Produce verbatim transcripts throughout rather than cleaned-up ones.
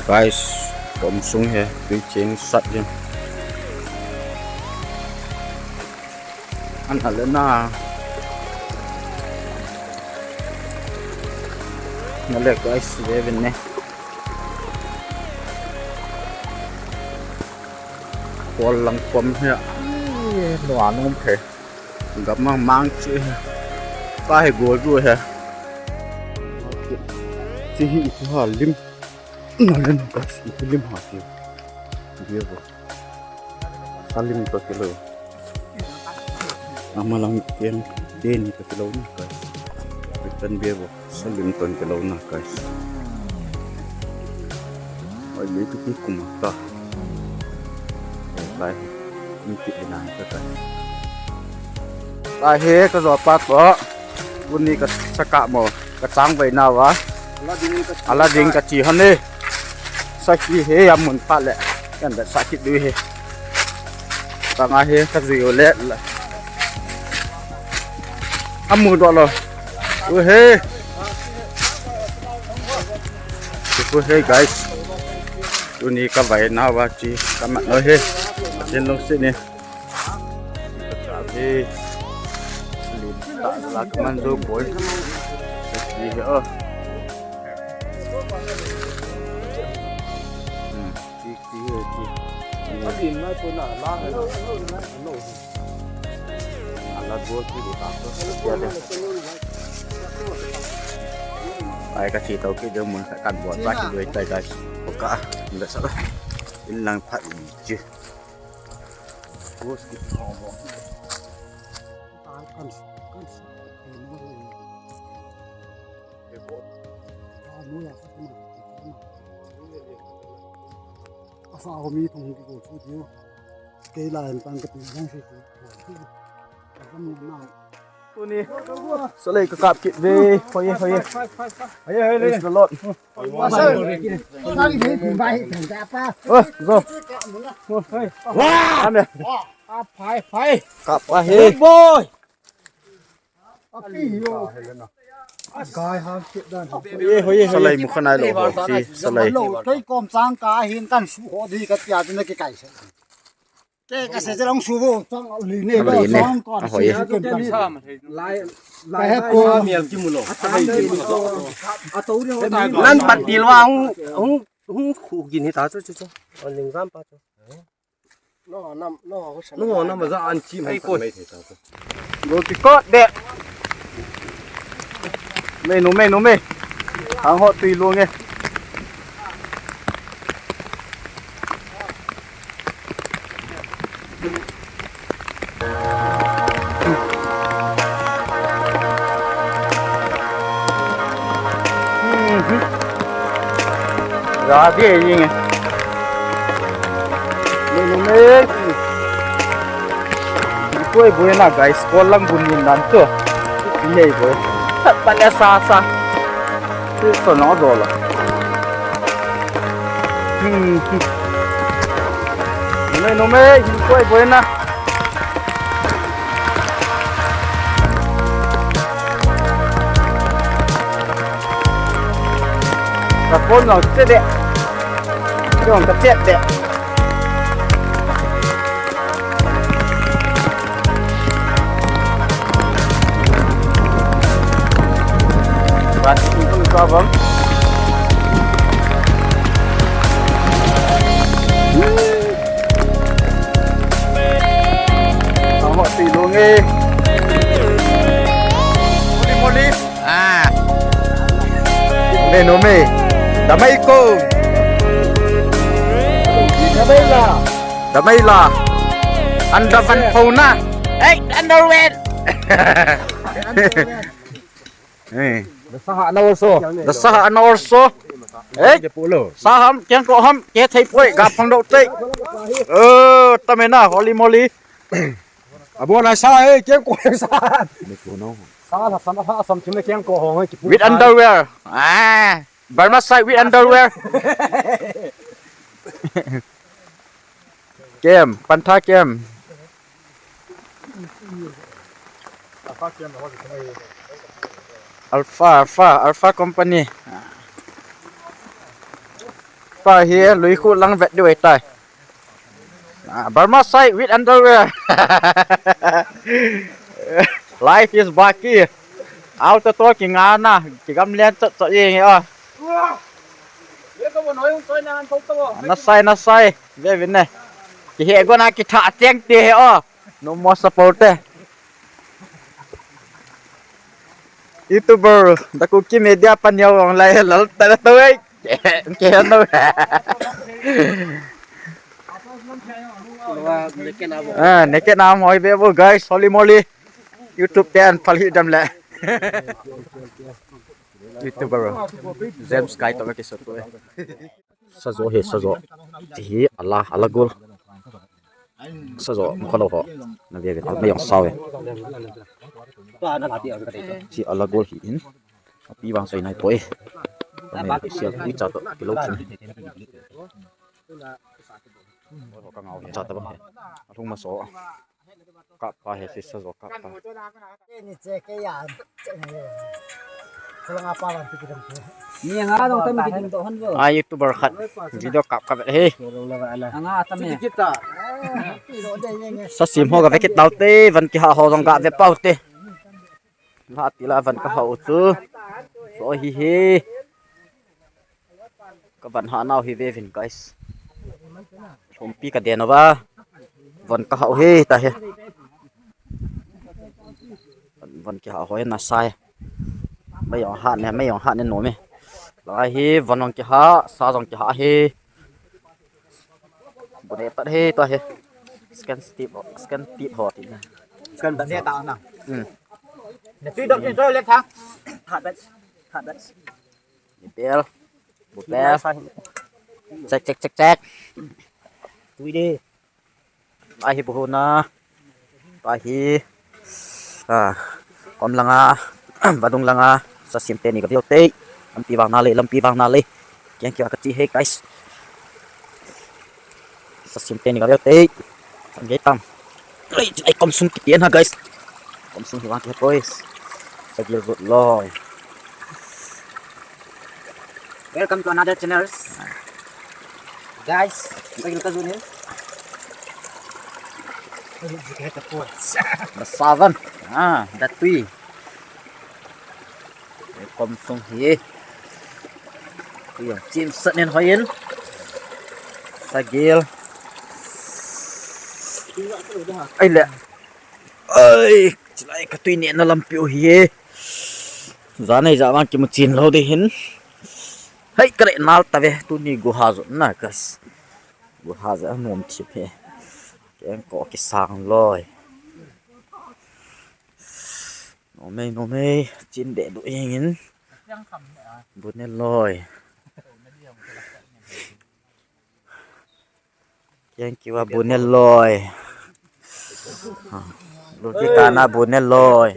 Guys, kom sung hi, tui cheng sat jeng. An ale na. Na le guys, ve vin ne. Kol lang kom hi. Ai, no anum phe. Gam mang mang chu hi. Ka hi go ju hi. Chi hi ipi ha lim. Na len ka si lim ha ti. Bia bo. Sa lim to kilo. Ama lang tiang deni to kilo ni ka. Ritan bia bo. Sa lim ton kilo na ka. Oi, li ti kum ta. Lai. Ni ti na ka ka. Lai he ka zo pa to. Uni ka saka mo. Ka chang vai na wa. Ala ding ka chi hon ni. Saki he ya mun pha le. Kan da saki du he. Ka nga he ka zui o le. Amu do lo. U he. U he guys. Uni ka vai na wa chi ka ma no he. Din lo si ni. Ka cha hi. Lim ta la ka man zo boi. Ka chi hi o. Hmm. Chi, chi hi, chi. Ka lim na ko na la. Ala go chi bu ta ko. Ya de. Ai ka chi tau ki de mun ka kan bo ta ki do tai guys. Ko ka. Nda sa. In lang phat in chi. Tuni. Salei ka kap kit ve. Hoi, hoi. Praise the Lord. Oi, zo. Ame. Kap a he. Good boy. Hoi, hoi. Salei mu khanai lo ho chi. Salei. Kei kom chang ka hin kan su ho di ka tia na ki kai se. Ke ka se jong su vo chang li ne. Li ne. Chang kon. Ahoi. Lai, lai, ka he lai, ko. Mial ki mu lo. Nan pat til wa hung, hung, hung khu gin hi ta chu, chu, chu. Ning ram pa chu. No, nam, no, no, nam za an chi mai ko. Go ki kot de. Me nu, me nu, me. Hang ho tui lu nge. Ra de ying. Me, me, me. Koi boina guys, ko lang bun nin nan to. Nei boi. Sat pa le sa sa. Ti to no do la. Hmm. Numei, numei, hin koi boina. Ka phone lo che de. Jong ka che de. Ba, tung tung ka bang. Ang ho ti lung eh. Muli, muli. Ah. Me, numei. Damai ko. Damai la. Damai la. Anda van phone na. Hey, underwear. Eh. Saha na also. Saha na also. Eh. Saha ham, keng ko ham, ke thei poi, ga phong do tei. Oh, tamena, holy moly. Abo na sa, eh, keng ko sa. Sa la, sa la, sa, sa, keng ko ho, eh, with underwear. Ah. Burma side with underwear. Kem, Pantha kem. Alpha, Alpha, Alpha company. Pa hi lui khu lang vet diu ahitai. Ah, Burma side with underwear. Life is Baki. Auto to kingana, kigamlen chot chot jeng e o. Nasai, nasai. Ve vin ne. Kihe gona kitha cheng te he o. No more support te. YouTuber, The Kuki Media paneo ong lai lal ta to ei. Ke no. Ah, naked nam hoi be bo guys, holy moly. YouTube ten phal hi dam le. YouTuber James Kai to ke so to. Sajo he, sajo. Ti hi ala, ala gol. Sajo mkhalo ho. Na ve ve ta, mei ong sao e. Ti ala gol hi in. Api vang sai nai poi. Mei ong sial, ti cha to, kilo thin. Cha ta bang he. Alhung ma so. Kap pa he, si sajo kap pa. Ni che ke ya. Kholanga pa wan ti kidam tu. Ni nga dong tam kidam to han bo. A YouTuber khat video kap kap he. Anga tam he. Sa sim ho ga ve kit nau te, van kiha ho jong ga ve pau te. La ti la van ka hau chu. So hi hi. Ka van ha nau hi ve vin guys. Lhumpi ka den uva. Van ka hau hi ta hi. Van, van kiha ho na sai. Mei ong ha ne, mei ong ha ne no me. Lai hi van ong kiha, sa jong kiha hi. Bu ne pat hi ta hi. Scan tip, scan tip ho ti na. Scan bat ne ta na. Hmm. Ne tui dok ni to le tha. Ha bat. Ha bat. Bupel. Bupel. Check, check, check, check. Tui de. Ahi buhuna. Ahi. Ah, kom langa. Vadung langa. Sa sim teni ka veu tei. Lampi vang na le, lampi vang na le. Kiang kiwa ka ti he, guys. Sa sim teni ka veu tei. Kan gei tam. Ai, ai, kom sung kiti na, guys. Kom sung hi vang ki he, boys. Sa gil zut loi. Welcome to another channels. Guys, sa gil ka zut ni. Sa van. Ah, da tui. Kom sung hi. Yang chim sat nen hoyin. Sa gil. Ai le. Ai, chilai ka tui ne na lampi u hi. Za nei za vang kimu chin lo de hin. Hai ka le nal ta ve tuni guha zo na kas. Guha za nom chip he. Keng ko ki sang loi. Nomei, nomei, chin de du ing in. Bu ne loi. Kiang kiwa bu ne loi. Lu ki kana bu ne loi.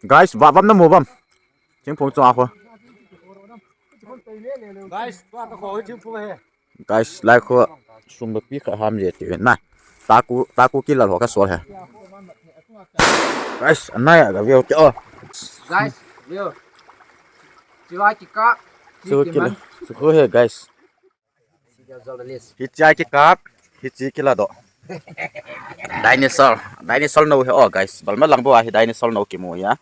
Guys, va vam na mu vam. Ching phong chong a kho. Guys, tua ka kho ching phong he. Guys, lai kho sum ba pi kha ham je ti na. Taku, taku ki lal ho ka sol he. Guys, anai a ga view ke o. Guys, view. Chiwa ki ka. Chu ki la. Chu kho he, guys. Hichai ki kap, hichi ki la do. Dinosaur, dinosaur no he o, guys. Balma lang bo a hi dinosaur no ki mu ya.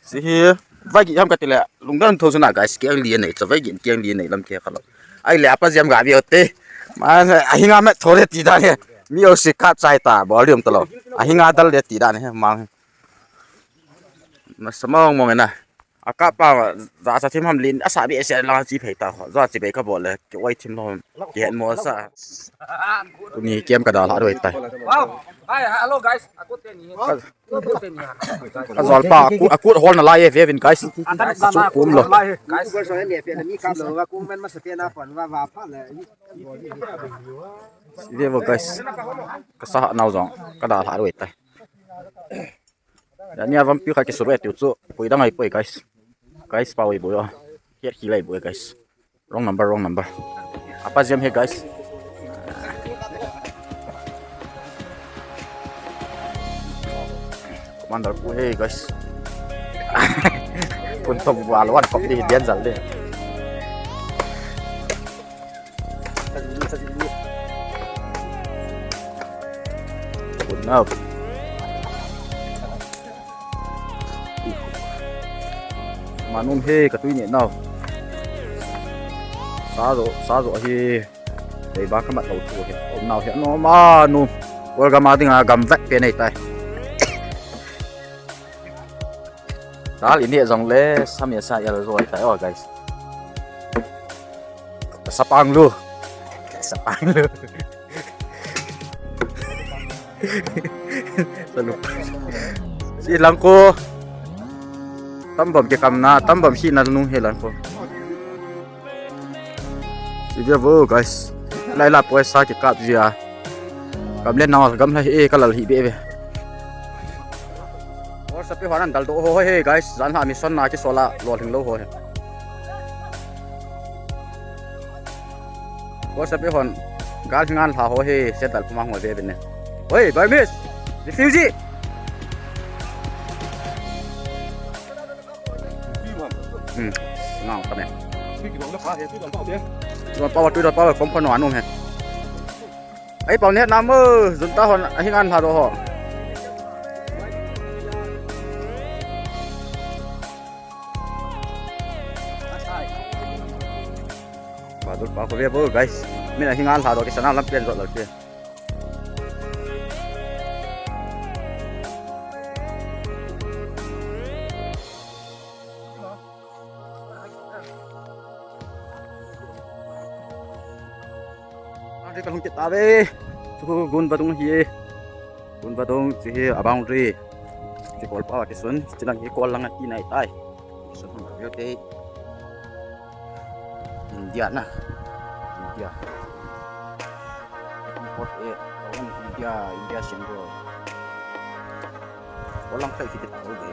Si hi, vai ki ham ka ti le, lungdam tho suna, guys. Kiang li nei, cha vai ki kiang li nei lam ke kha lo. Ai le apa jam ga bi o te. Ma, a hinga me tho le ti da ne. Mi o si ka chai ta, volume ta lo. A hinga dal le ti da ne, mang. Ma sa mong mong na. A kap pa, za sa thim ham lin, a sa be se lang chi phei ta ho. Za chi be ka bol le, ki wai thim lo, ki het mo sa. Tuni kem ka da la roi tai. Wow. Hi, hello guys. A kut te ni. Ka, kut te ni. Ka zol pa, a kut, a kut hol na lai e, ve vin guys. A chu kum lo. Guys. Ve vo guys. Ka sa nau jong, ka da la roi tai. Nia vampi kha ki suru e tiu chu. Koi dang ai poi, guys. Guys, pa oi boi o. Hiat khi lai boi, guys. Wrong number, wrong number. Apa jam he, guys. Commander pu he, guys. Pun to bu alwan kop di dian jal de. Put nau. Manum he ka tui ne nau. Sa jo, sa jo hi. Dei ba ka mat lo thu hi. Om nau hi. No manum. World Cup a dinga gam vet pen nei tai. Dal in he jong le, sa mi sa el jo tai o, guys. Sa pang lu. Sa pang lu. Sa lu. Si lang ko. Tambam ke kam na, tambam si na nung he lang ko. Si dia vo, guys. Lai la poi sa ke kap dia. Kam le na, kam la he, ka lal hi be be. Or sa pe hwan dal do ho he, guys. Jan ha mi son na ki sola lo hing lo ho he. Ko sa pe hon gal ngan lha ho he, se dal puma ho ve bene. Oi, Burmese, refugee. Hmm, ngau kame. Tuan pawa, tuan pawa, kom kono anu he. Ai pau ne nam, junta hon ahi ngan lha do ho. Padol pa ko ve bo, guys. Min ahi ngal lha do ke sana lam pen jot lal pe. Ari ka hung kita ve. Tu gun badung hi. Gun badung chu hi a boundary. Chu kol pa ti sun, chu lang hi kol lang a ti nai tai. Sun hung ve te. India na. India. Import e, India, India symbol. Kol lang kai kita o ve.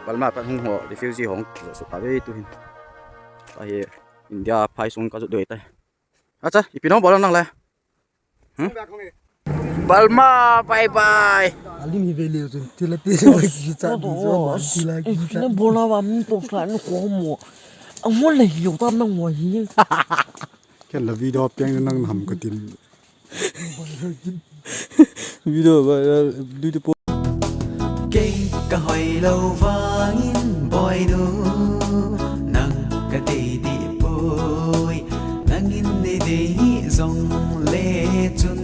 Palma pa hung ho, refugee hong, so ka ve tu hin. Pa hi India phai sung ka jot doi tai. Acha, ipi nong bol nang le. Hmm? Balma, bye bye. Alim hi vele jun, tila tila ki cha di jo ma, tila ki cha. Ina bona ba mi pok sa ni ko mo. Amo le hi yo ta nang mo hi. Ken la video piang nang ham ka tin. Video ba, video po. Kei ka hoi lo vangin boinu, nang ka dei dih poi. Nangin nei dei jong le chun